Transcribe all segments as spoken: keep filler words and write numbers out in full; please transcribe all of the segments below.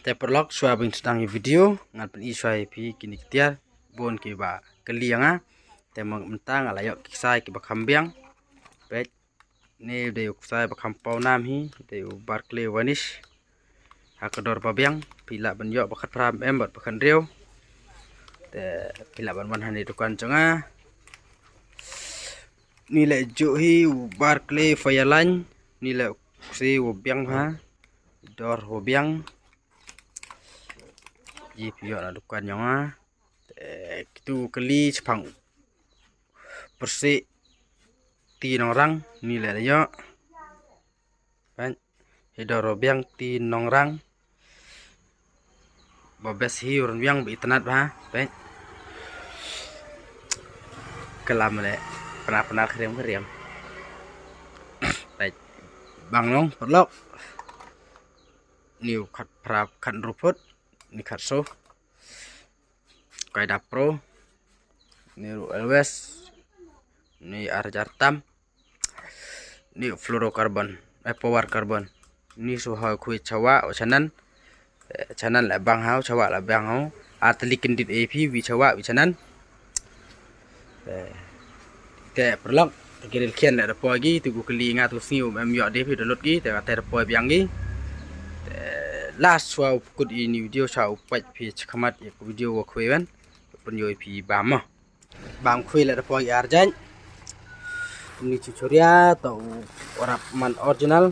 Te paralok, shuwa ban sdang ïa video, ngan pyni shuwa ïa phi kine ki tiar, bun kiba kylli ïa nga. Te mynta nga la ïoh ki ksai kiba kham biang. Peit, ni dei u ksai ba kham paw nam hi, dei u Barclay Vanish. Ha ka dor ba biang, phi lah ban ïoh ba khatphra mm bad ba khathynriew. Te phi lah ban wan ha kane ka dukan jong nga. Ni leh juh hi u Barclay Fireline, ni leh u ksai u biang ha. Dor u biang. Ji phi ïoh na dukan jong nga. Te kitu kali chapang. Persi ti nongrang ni leh da ïoh. Peit. Hi dor u biang ti nongrang. Ba best hi u rynbiang ba itynnad ba. Peit. Kalam leh. Pynah pynah khriam khriam. Peit. Bang long paralok. Ni u khatphra khathynriew phut, ni khatsaw. Qaida Pro. Ni ruh L W S. Ni ar hajar tam. Ni fluorocarbon, eh, power carbon. Ni shu ha u khwai chawah u chanan. Eh, chanan la bang ha u, chawah la bang ha u. Ar tylli kyndit A P, wi chawah wi chanan. Te, te paralok, te ki ril khian leh da poi ki, te ku kylli nga tu sngi um em ïoh de phi da lut ki, te ka te da poi biang ki. Te last shuwa u pynkut ïa ine i video shuwa u peit phi shakhmat ïa ka video wa khwai wan. Pynïoh ïa phi bam mo. Bam khwai leh da poi ki ar jait. Ni chuchuria to u rap man original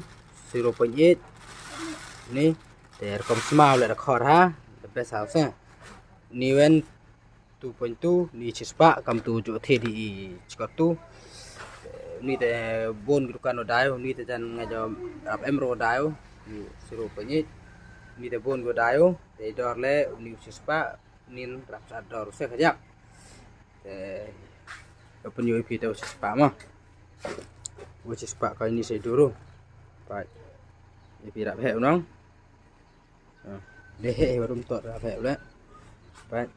zero point eight. Ni te rukom smaw leh da khor ha, the best house. Ni wen two point two, ni chispah, kam tu ju the di i chikot tu. Ni te bun ki dukan u dai u, ni te jan nga jam rap em ro dai u, ni zero point eight. Ni te bun ki u dai u, te dor le, ni chispah, nin rap sa dor u se khajak. Te, open ïa phi te u chispah mo. U chispah ka ni se duru. Pat. Ïa phi rap he u nong. Ah, de he, he, barum tot rap he u le. Pat.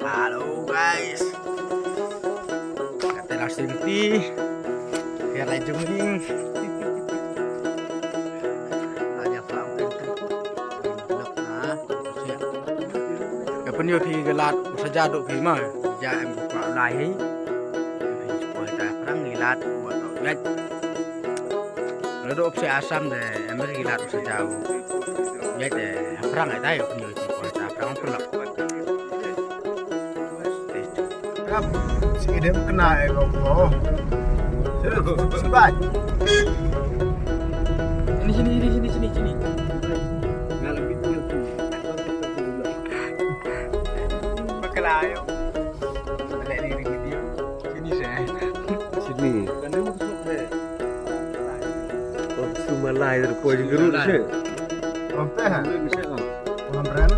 Hello guys. Kata la senti. Kaya la jumling. Ada pelang kan. Blok na. Ka pynïoh phi ka lad u saja duh phi ma. Ja em ko kwah lai hi. Phi poi ta prang i lad u wa tau yat. Lada u psi Assam de em ri lad u saja u. Yat de prang ai tai u pynïoh phi poi ta prang pynlak. Stay tuned. Kap, si dem kena ai ko ko. Sebat. Sini, sini, sini, sini, sini, sini. Bakla ayo. Balik ni video. Sini saya. Sini. Oh, sumalai terpoi gerut se. Sampai ha. Sampai ha. Orang ren.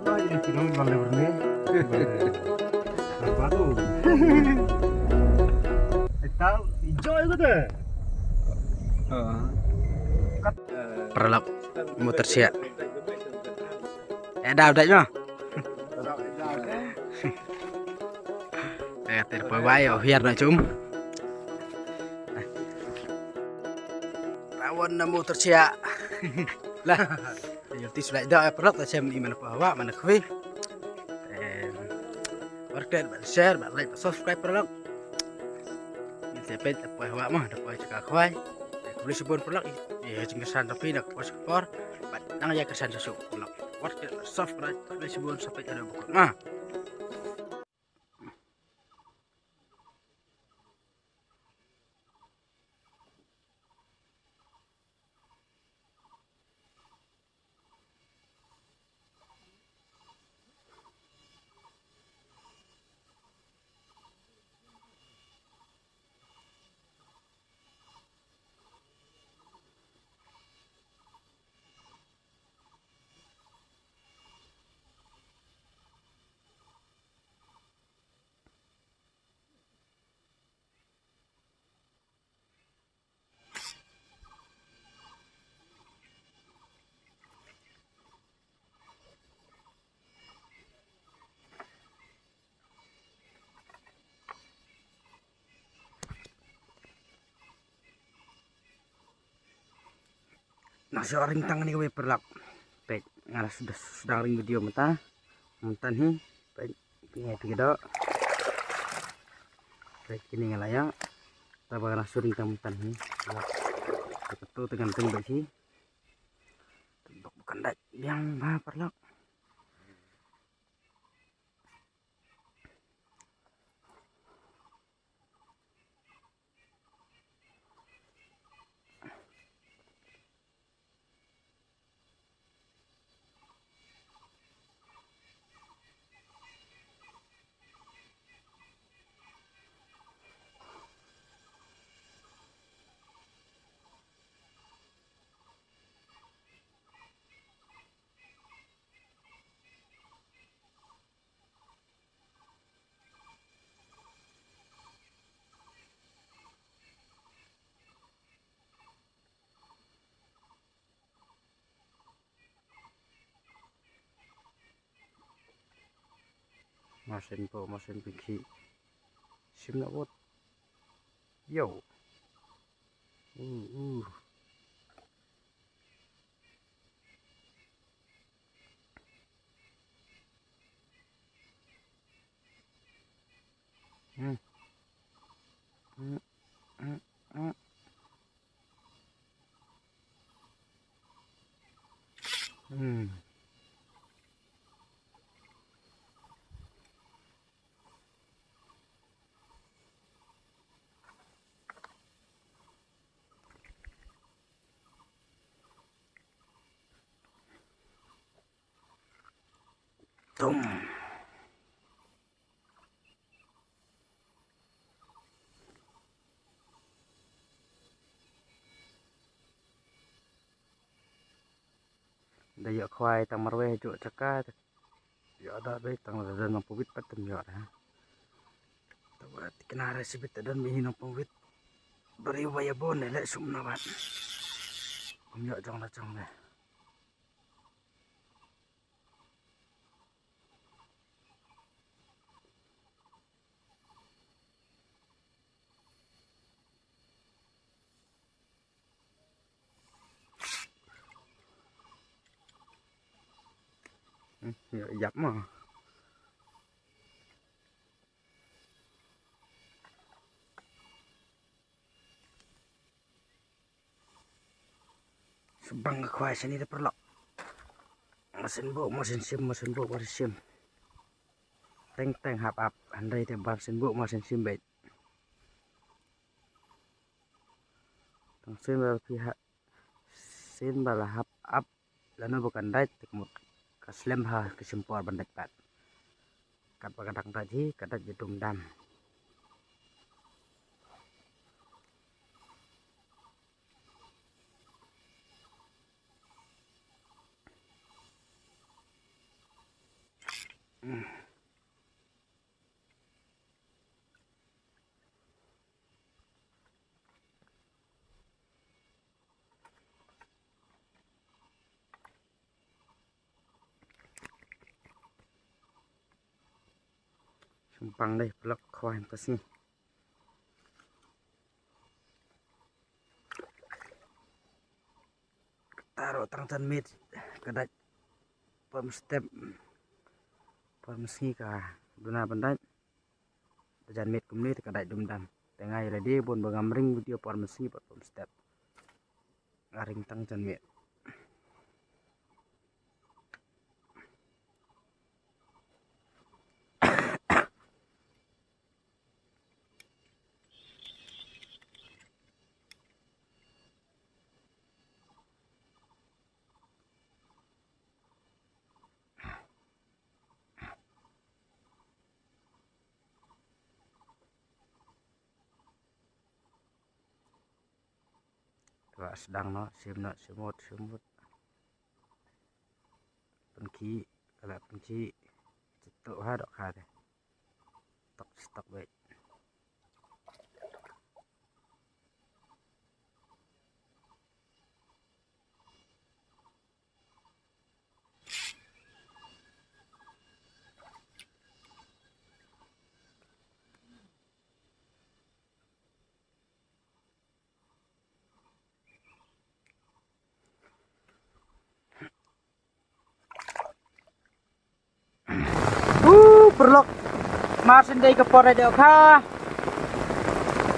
Wah, ini film balik ni. Apa tu? Tahu enjoy ke tu? Ha. Paralok, motor siah. Eh, daw dai mo. Eh, ter poi wai, oh, hiar na chum. Rawon na motor siah. Lah. Yo, tis lai da, eh, paralok, ta sem ni mana pa wa, mana khui. Eh, bad klik, bad share, bad like, bad subscribe, paralok. Ngin sa peit da poi hawai mo, da poi jaka khwai. Khublei shibun paralok. Ïa jingkyrshan jong phi na ka por sha ka por. Bad nang ïa kyrshan shuh shuh paralok. Wat khublei shibun, sa peit haduh ba kut mo. Nga shu ring tang kane kawei paralok. Peit, nga la shu, shu dang ring video mynta. Mynta hi, peit, peit ngi phi ka doh. Peit kine nga la ïoh. Te ba nga la shu ring tang mynta hi. Ka tu te ngan ring beit hi. Dok ba kan dait biang bha paralok. Masin po, masin pingki. Sim na bot. Yo. Uh, uh. Hmm. Hmm, hmm, hmm, hmm. Hmm. Tum. Da ïoh khwai tang marwei hajuh jaka. Ïoh da bei tang da don nongpynwit pat ym ïoh da. Te ba thikna re shibit da don bei hi nongpynwit. Briew ba ïa bun ne leh sum na bad. Ym ïoh jong la jong ne. Hmm, ïa, ïap ma. Shu bang ka khwai shane da paralok. Masin buh, masin shim, masin buh, masin shim. Teng teng hap ap, hynrei te masin buh, masin shim beit. Tang sien ba la phi ha, sien ba la hap ap, lano ba kan dait, te ka mut ka slem ha, ka shim por ban dait pat. Katba ka dang dait hi, ka dait beit dum dam. Pang dei paralok, khwai mynta sngi. Taro tang jan miet ka dait por mynstep, por mynsngi ka duna ban dait. Jan miet kumne te ka dait dum dam. Te nga ïa lade bun ba ngam ring video por mynsngi bad por mynstep. Nga ring tang jan miet. Ka la sdang noh, shim noh, shim mut, shim mut. Pynkhih, ka la pynkhih. Chitok ha dohkha te. Tok, tok beit. Uh, paralok. Mar shen dei ka por ïa dohkha.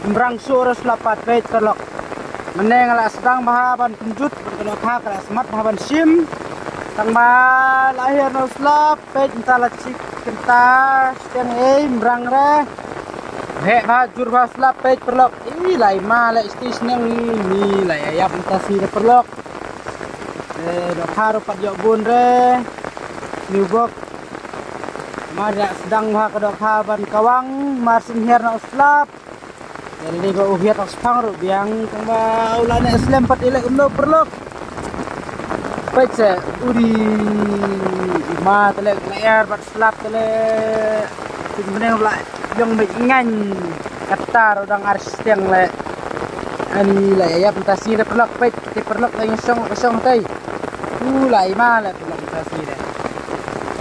Mrang shuh ruh slap pat peit paralok. Mynne nga la sdang bha ban kynjut, ka dohkha ka la smat bha ban shim. Tang ba la hiar noh slap peit mynta la chik kynta shiteng ei mrang re. Heh bha jur bha slap peit paralok. Ih, lai ma leh shiti shneng ih, ni lai ïap mynta sngi re paralok. Eh, dohkha ruh pat ïoh bun re. Niubok. Mar ïa sdang bha ka dohkha ban kawang, mar shen hiar noh slap. Te lei ba u hiar noh shipang ruh biang, tang ba u la neh slem pat ïaleh kumno paralok. Peit se, uri, i ma te leh la er bad slap te leh. Tin bneng la ïong beit ngain. Kata ruh dang ar shiteng leh. Ani la ïap mynta sngi re paralok peit, te paralok la ïong shong, shong tei. U la i ma leh paralok mynta sngi re.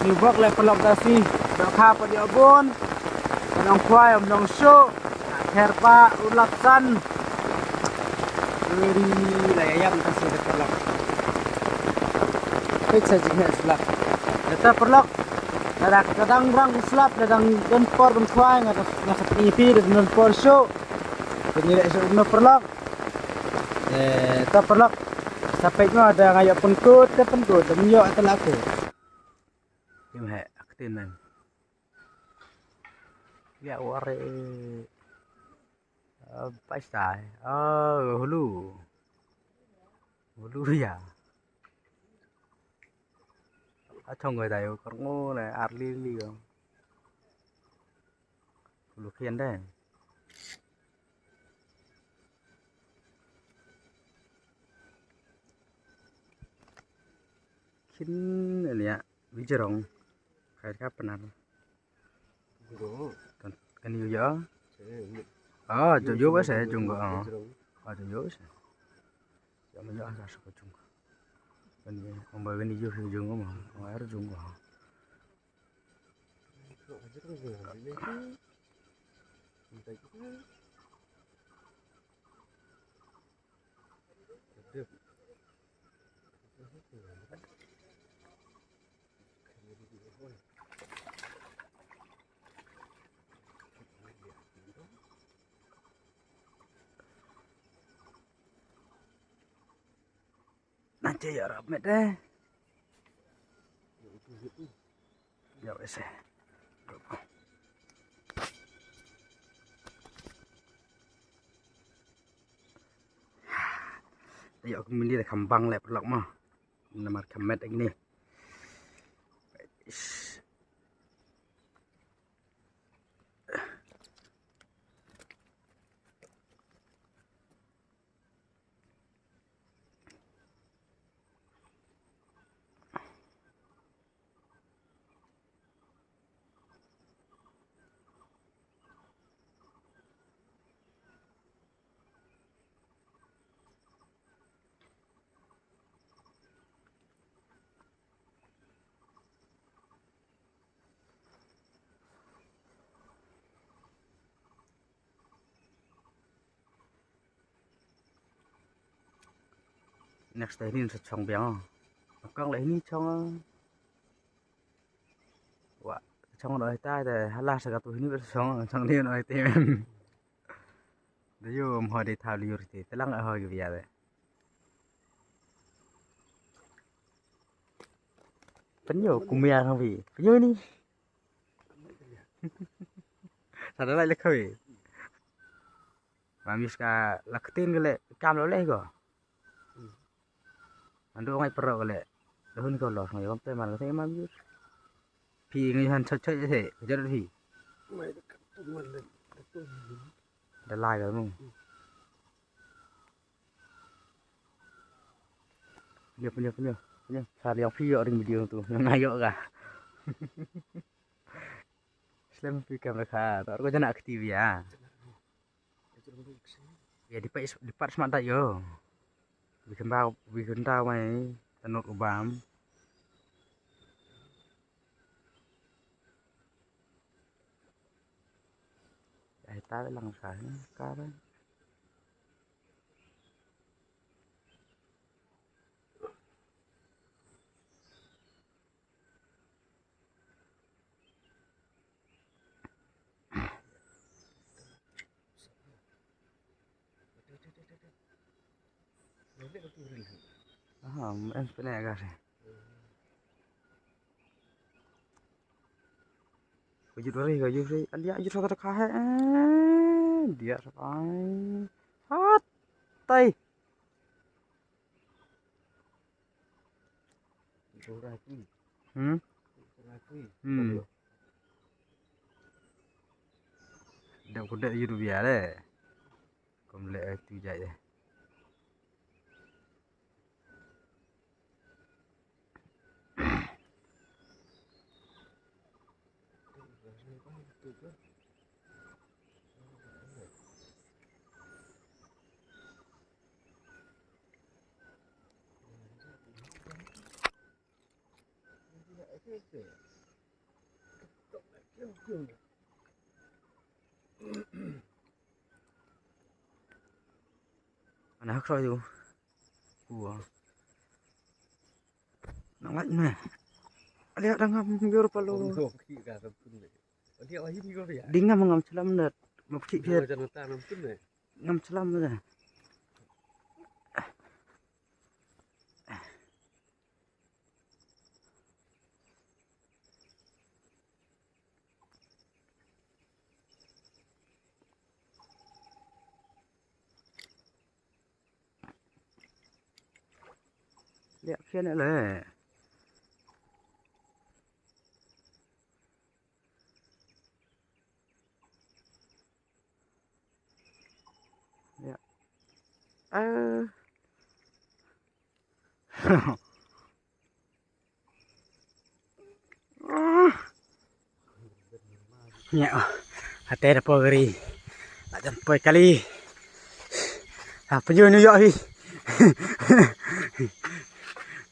Niubok leh paralok mynta sngi. Dohkha pat ïoh bun. Nongkhwai ym long shuh. Kher ba u lak san. Uri la ïap mynta sngi re paralok. Peit sa jingeh slap. Kata paralok. Lada ka dang rang slap, lada dang don por ban khwai, nga ka, nga ka tip ïa phi, lada don por shuh. Pynïaid shuh kumno paralok. Eh, ta paralok. Sa peit mo, lada nga ïoh pynkut, te pynkut, lada ym ïoh te la kut. Im he, ak tin nang. Ïa ware. Ah, paisa. Ah, hulu. Hulu ya. A chong ngai dai ko ngo ne ar li li ko. Hulu khian dai. Khin lia. Wi jerong. Khai ka penar. Kan, kan yu ya. Ah, jo yo ba se jung ko. Ah, jo yo se. Ya ma ya sa sa ko jung ko. Kan ye, ong ba kan yu jung ko ma. Ong air jung ko. Na che ya rap met eh. Ya wese. Ya kumili da kambang le pelak ma. Namar kamet ini. Next time hin sa chong biang. Kong le hin chong. Wa chong no ita de hala sa ka tu hin sa chong chong ni no ite. Da yo mo de tha liur te telang ho gi bia de. Penyo kumia kang bi. Penyo ni. Sa da lai le khawi. Mam yus ka la ktin ka le kam lo le ko. Ando ngai pro ka le. Dahun ko lo ngai kom te mar ka te mam yus. Phi ngai han choi choi te. Jar phi. Da lai ka mu. Nyo nyo nyo nyo. Sa liang phi yo ring video tu. Ngai yo ka. Slem phi kamera kha. Tor ko jana active ya. Ya di pa di pa smat da yo. Bikin ba bikin da mai tanut ubam. Ai ta lang sa ka. Aha, em pene ka se. Ko jut ri ko jut ri. Alia jut ka ka he. Dia sapai. Hat. Tai. Hmm. Hmm. Dap kuda jut biar eh. Kom le tu jai eh. Ana hak roi tu. Kua. Nang lait ne. Alia dang ngam biar palo. Ding ngam ngam chelam dat. Mapki pia. Ngam chelam dat. Liak khian le. Ya. Eh. Ya. Ate da pogri. Adan poi kali. Ha, peju nu yo hi.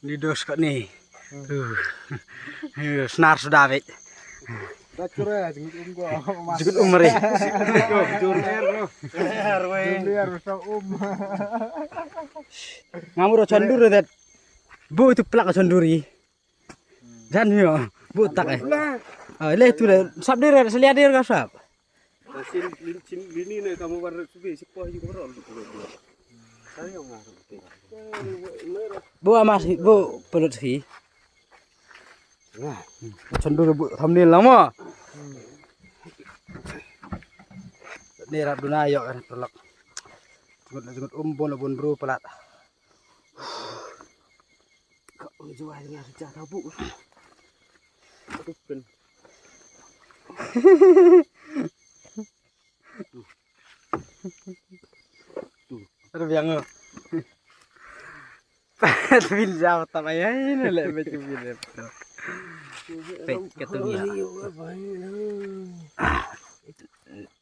Di dos kat ni. Tuh. Snar sudah, wek. Dah curah, jenggut um gua. Jenggut um mari. Jur air, bro. Jur air, bro, um. Ngamur chandur dat. Bu itu pelak chanduri. Jan yo, bu tak eh. Ah, le tu le, sap dir, selia dir ka sap. Sin lini ne kamu war subi sipo ji ko ro. Bu amas bu pelut fi. Nah, chandur bu thumbnail lama. Ni rap duna yo kan pelak. Jenggut jenggut um bon bon bru pelat. Ka oi jua dengan sejak tabu. Aduh pen. Tuh. Aduh biang. Pet bin jauh tak payah ini lek macam ni. Pet ketu ya.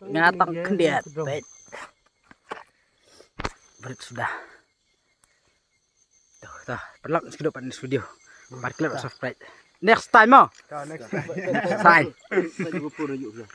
Ngatang kendiat pet. Berit sudah. Tuh, tuh, pelak sekedok pan studio. Empat klik subscribe. Next time mo. Ka next time. Sai. Saya juga pun rujuk dah.